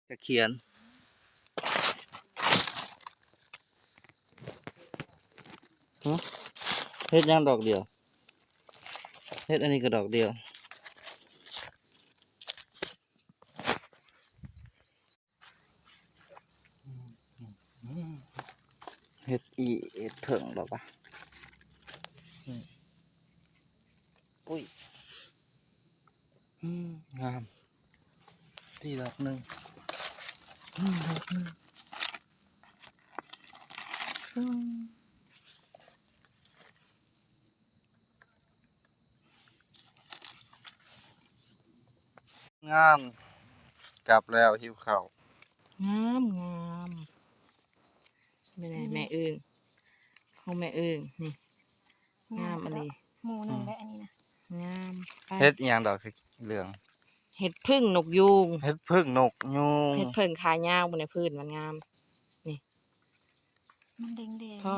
ກະຂຽນ. ຫຶ? ເຮັດຫຍັງດອກດຽວ? ເຮັດອັນນີ້ກໍດອກດຽວ. ເຮັດອີ່ ເຮັດເຜິ້ງດອກວະ. ອືມ ອຸ້ຍ ອືມ ງາມ. ຕີດອກໜຶ່ງ ອືມ ດອກໜຶ່ງ. ງານກັບແລ້ວ ຫິວເຂົ້າ. ງາມ ງາມ. ແມ່ນແຫຼະ ອືມ ແມ່ອຶ່ງ ຂອງແມ່ອຶ່ງນີ້ ງາມ ງາມ ອັນນີ້ ໝູ່ໜຶ່ງ ອືມ ໄດ້ອັນນີ້ນະ ງາມ. ໄປ ເຮັດອີ່ຫຍັງດອກຄືເຫຼືອງ? ເຮັດເຜິ້ງນົກຍູງ. ເຮັດເຜິ້ງນົກຍູງ ເຮັດເຜິ້ງຂາຍາວ ເບິ່ງໃນພື້ນມັນງາມ ນີ້ ມັນແດງໆ ພໍ